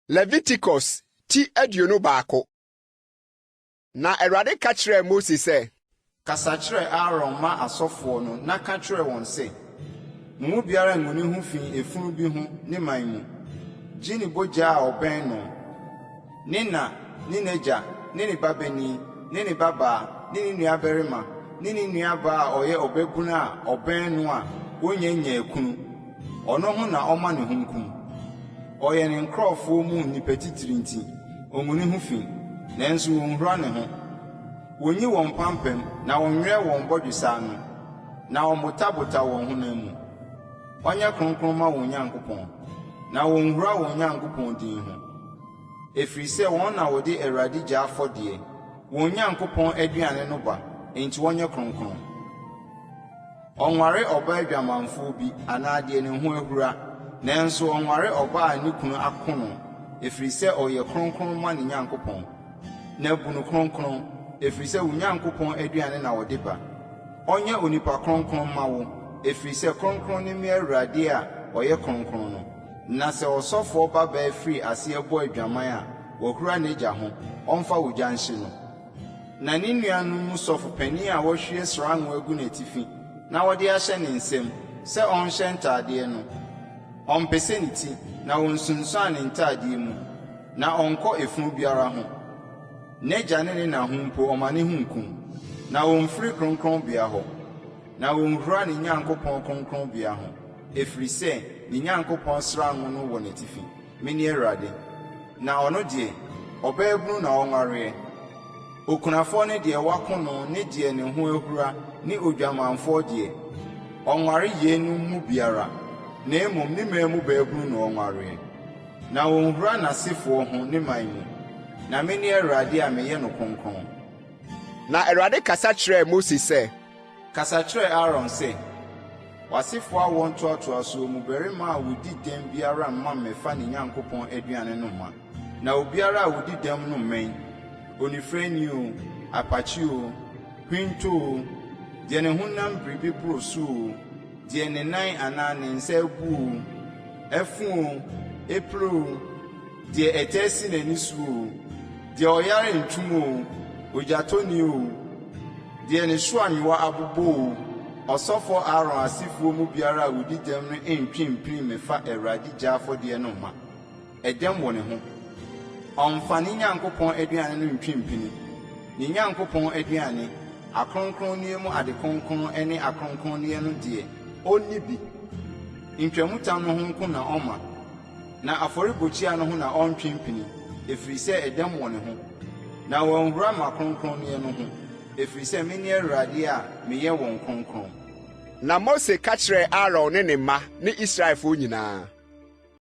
Leviticus ti 21. Na Awurade ka kyerɛɛ Mose sɛ. Kasa kyerɛ Aaron mma asɔfoɔ no na ka kyerɛ wɔn sɛ, 'Mo mu biara ngu ne ho fi efunu bi ho ne man mu, gye ne bogya a ɔbɛn no, ne na ne n'agya ne ne babanin ne ne babaa ne ne nuabarima ne ne nuabaa a ɔyɛ ɔbabunu a ɔbɛn no a onnya nnyaa kunu. Ɔno ho na ɔmma ne ho nkum. Ɔyɛ ne nkurɔfoɔ mu nnipa titire nti, ɔngu ne ho fi, nanso wɔnhura ne ho. Wɔnyi wɔn mpampam na wɔnnwerɛ wɔn bɔdwesɛ ano, na wɔmmotabota wɔn honam mu. Wɔnyɛ kronkron mma wɔn Nyankopɔn, na wɔnhura wɔn Nyankopɔn din ho, ɛfiri sɛ wɔn na wɔde Awurade gya afɔdeɛ, wɔn Nyankopɔn aduane no ba, enti wɔnyɛ kronkron. Ɔnware ɔbaa dwamanfoɔ bi anaa deɛ ne ho ahura, nanso ɔnware ɔbaa a ne kunu ako no, ɛfiri sɛ ɔyɛ kronkron ma ne Nyankopɔn. Na bu no kronkron, ɛfiri sɛ wo Nyankopɔn aduane na ɔde ba. Ɔnyɛ onipa kronkron mma wo, ɛfiri sɛ kronkron ne me Awurade a ɔyɛ kronkron no. Na sɛ ɔsɔfoɔ babaa firi aseɛ bɔ adwaman a, wahura n'agya ho, ɔmfa ogya nhye no. Na ne nuanom mu sɔfo panin a wɔahwie srango agu n'atifi na wɔde ahyɛ ne nsam sɛ ɔnhyɛ ntadeɛ no, ɔmpese ne ti na onnsunsuan ne ntadeɛ mu, na ɔnnkɔ efunu biara ho. N'agya ne ne na ho mpo ɔma ne ho nkum, na ɔmmfiri kronkronbea hɔ, na ɔnnhura ne Nyankopɔn kronkronbea ho, ɛfiri sɛ ne Nyankopɔn srango no wɔ n'atifi. Mene Awurade. Na ɔno deɛ, ɔbaabunu na ɔnwareɛ. Okunafoɔ ne deɛ wɔako no ne deɛ ne ho ahura ne odwamamfoɔ deɛ, ɔnnware yeinom mu biara, na mmom ne man mu baabunu na ɔnwareɛ. Na ɔnhura n'asefoɔ ho ne man mu, na mene Awurade a meyɛ no kronkron. Na Awurade kasa kyerɛɛ Mose sɛ. Kasa kyerɛ Aaron sɛ, 'W'asefoɔ awoɔ ntoatoasoɔ mu barima a ɔdi dɛm biara mma mmɛfa ne Nyankopɔn aduane no mma, na obiara a ɔdi dɛm no mmɛn, onifirani oo, apakye oo, hwento oo, deɛ ne honam biribi boro so oo, deɛ ne nan anaa ne nsa abu oo, afu oo, epire oo, deɛ ɛtɛ si n'ani so oo, deɛ ɔyare ntwom oo, ogyatɔni oo, Deɛ ne so anyowa abobɔ oo, ɔsɔfoɔ Aaron asefoɔ mu biara a ɔdi dɛm no ntwe mpini mmɛfa Awurade gya afɔdeɛ no mma. Ɛdɛm wɔ ne ho. Ɔmmfa ne Nyankopɔn aduane no ntwe mpini, ne Nyankopɔn aduane, akronkronneɛ mu ade kronkron ne akronkronneɛ no deɛ, ɔnni bi. Ntwamutam no ho nko na ɔmma. Na afɔrebukyia no ho na ɔntwe mpini, ɛfiri sɛ ɛdɛm wɔ ne ho. Na wanhura m'akronkronneɛ no ho, ɛfiri sɛ mene Awurade a meyɛ wɔn kronkron. Na Mose ka kyerɛɛ Aaron ne ne mma ne Israelfoɔ nyinaa.